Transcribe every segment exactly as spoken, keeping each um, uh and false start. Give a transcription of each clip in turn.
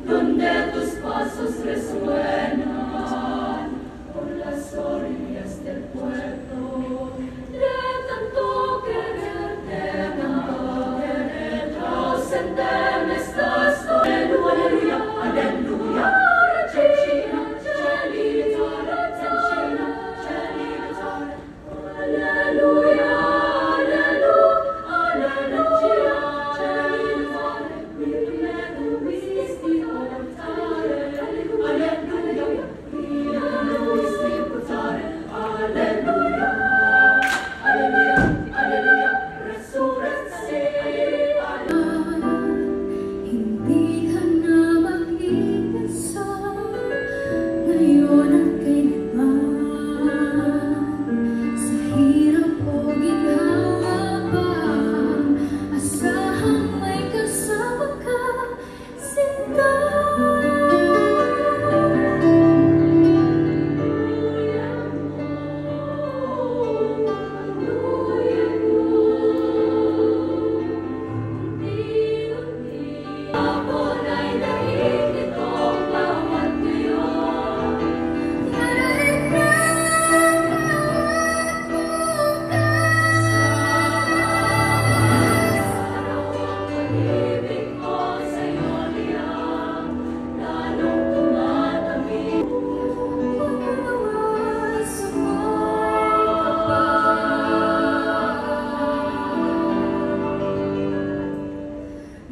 Donde tus pasos resuenan por las orillas del puerto, de tanto quererte, tanto quererte, ausente me estás. Aleluya, aleluya, aleluya. Hindi ka na mag-iisa, ngayon at kailanman. Sa hirap o ginhawa pa, asahang may kasama ka, sinta.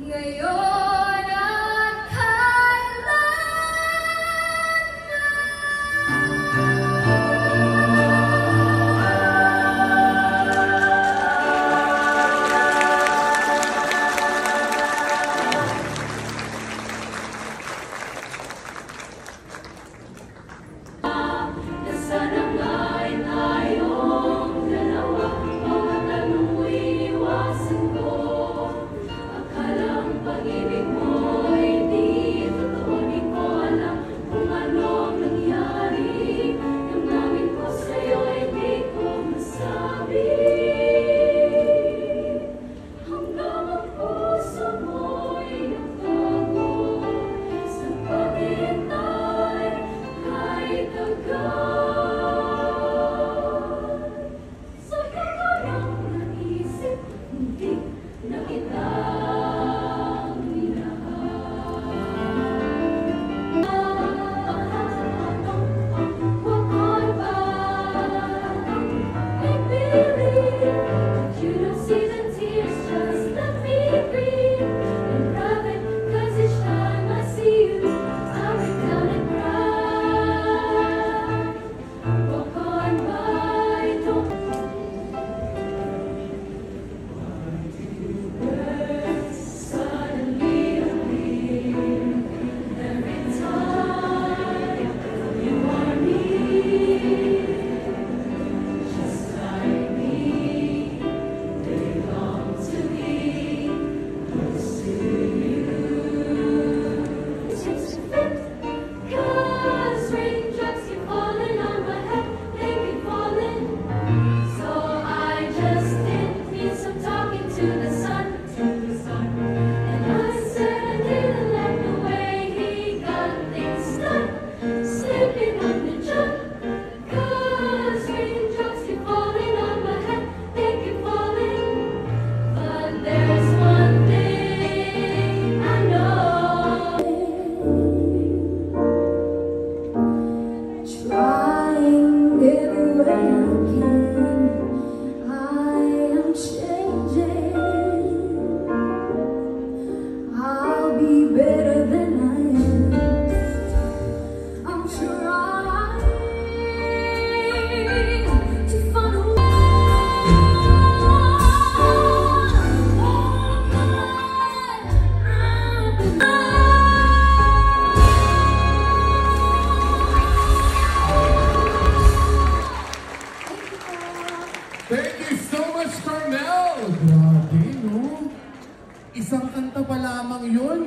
Ngayon at kailanman. Hanggang ang puso mo'y natago sa paghihintay kay tagal. Sa kanyang naisip, muntik na kitang minahal. Walk on by, make believe that you don't see the tears, just let me breathe in private, 'cause each time I see you, I break down and cry. Walk on by, don't. Suddenly appear every time you are near. Just like me, they long to be close to you. Takes a fit, 'cause raindrops keep falling on my head, they keep falling. So I just did me some talking to the sun, to the sun. And I said I didn't like the way he got things done, sleeping on the job. 'Cause raindrops keep falling on my head, they keep falling. But there's one thing I know. Trying every way I can, I am changing. I'll be better than I am. I'm trying to find a way. Thank you so much, Carmel! Grabe, no? Isang kanta pa lamang yun.